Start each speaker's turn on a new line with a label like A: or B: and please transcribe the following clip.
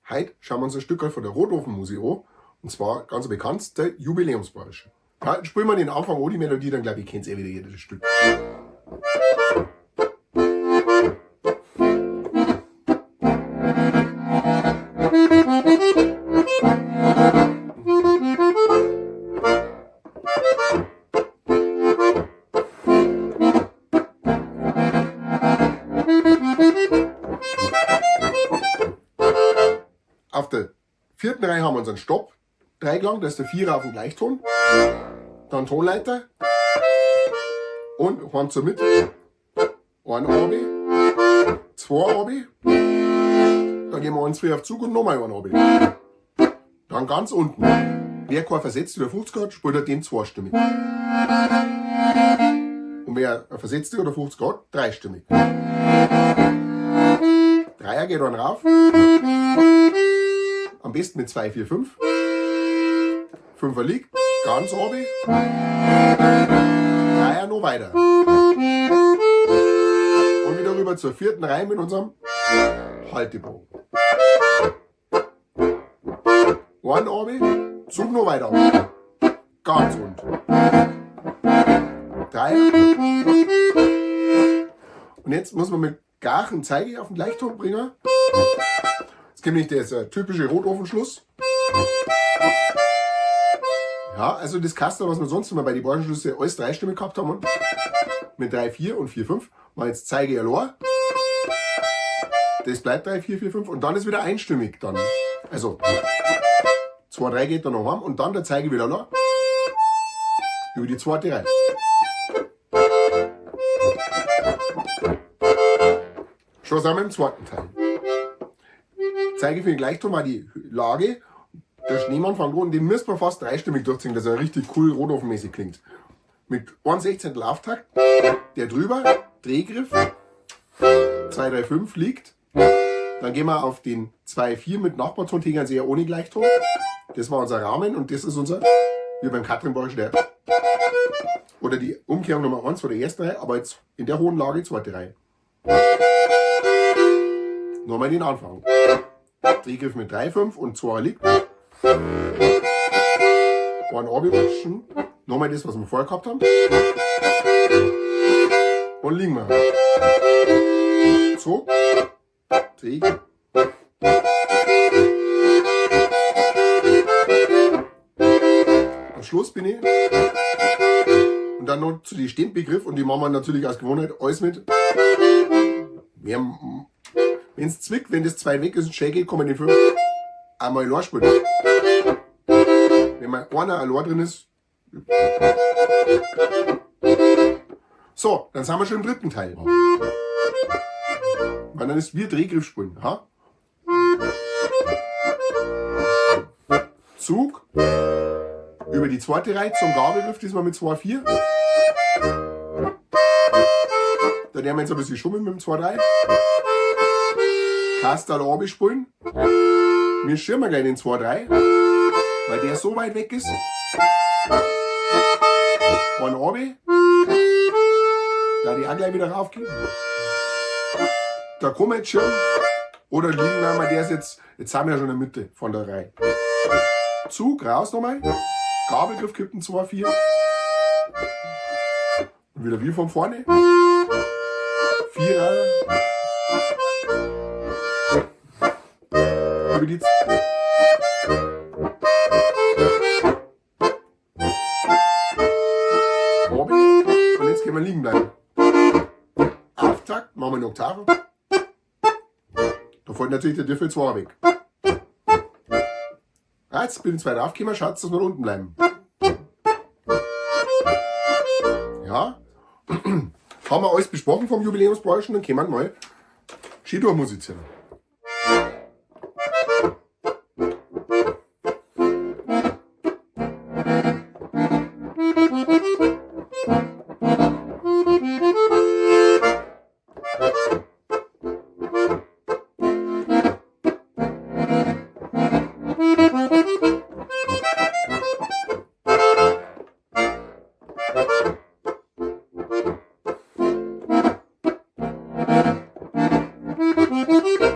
A: Heute schauen wir uns ein Stück von der Rotofenmusik an. Und zwar ganz bekannt, der Jubiläumsbayrische. Ja, spielen wir den Anfang an, die Melodie, dann glaube ich, kennt eh wieder jeder das Stück. Auf der vierten Reihe haben wir unseren Stopp. Dreiklang, das ist der Vierer auf dem Gleichton. Dann Tonleiter. Und Horn zur Mitte. Ein Abi. Zwei Abi. Dann gehen wir 1, 2 auf Zug und nochmal ein Abi. Dann ganz unten. Wer kein versetzte oder 50 hat, spielt er den zweistimmig. Und wer eine versetzte oder 50 hat, dreistimmig. Dreier geht dann rauf. Am besten mit 2, 4, 5. Fünfer liegt, ganz oben. Dreier noch weiter. Und wieder rüber zur vierten Reihe mit unserem Haltebogen. One oben, Zug noch weiter. Ganz unten. Drei. Und jetzt muss man mit Gachen Zeige auf den Gleichton bringen. Jetzt kommt nicht der typische Rotofenschluss. Ja, also das Kaster, was wir sonst immer bei den bayerischen Schlüsse alles dreistimmig gehabt haben, mit 3, 4 und 4, 5. Mal jetzt zeige ich allein. Das bleibt 3, 4, 4, 5 und dann ist wieder einstimmig dann. Also 2, 3 geht dann noch heim und dann der Zeige wieder allein. Über die zweite Reihe. Schon sind wir im zweiten Teil. Zeige für den Gleichton mal die Lage. Der Schneemann fängt an und den müssen wir fast dreistimmig durchziehen, dass er richtig cool rotofenmäßig klingt. Mit 1/16 Auftakt, der drüber, Drehgriff, 2, 3, 5 liegt. Dann gehen wir auf den 2, 4 mit Nachbarton, Tegernseher ohne Gleichton. Das war unser Rahmen und das ist unser, wie beim Katrinbayerischen, der. Oder die Umkehrung Nummer 1 von der ersten Reihe, aber jetzt in der hohen Lage, zweite Reihe. Nochmal den Anfang. Drehgriff mit 3, 5 und 2 liegt. Ein rutschen. Nochmal das, was wir vorher gehabt haben. Und liegen wir. Zug. Dreh. Am Schluss bin ich. Und dann noch zu den Stehbegriff und die machen wir natürlich aus Gewohnheit alles mit. Wenn es zwickt, wenn das 2 weg ist und schön geht, kann man den 5 einmal allein spielen. Wenn mal einer allein drin ist. So, dann sind wir schon im dritten Teil. Weil dann ist wir Drehgriff spielen. Ha? Zug über die zweite Reihe zum Gabelgriff, diesmal mit 2, 4. Da werden wir jetzt ein bisschen schummeln mit dem 2, 3. Kastal oben spielen. Wir schirmen gleich den 2, 3, weil der so weit weg ist. One oben. Da die auch gleich wieder raufgehen. Da kann man jetzt schirmen. Oder liegen wir, der ist jetzt, jetzt sind wir ja schon in der Mitte von der Reihe. Zug, raus nochmal. Gabelgriff gibt ein 2, 4. Und wieder wie von vorne. Vierer. Über die Und jetzt können wir liegen bleiben. Auftakt, machen wir eine Oktave. Da fällt natürlich der Düffel 2 weg. Ja, jetzt bin ich zwei draufgekommen, schaut, dass wir unten bleiben. Ja. Haben wir alles besprochen vom Jubiläumsbräuschen, dann können wir mal schön durchmusizieren.
B: Thank you.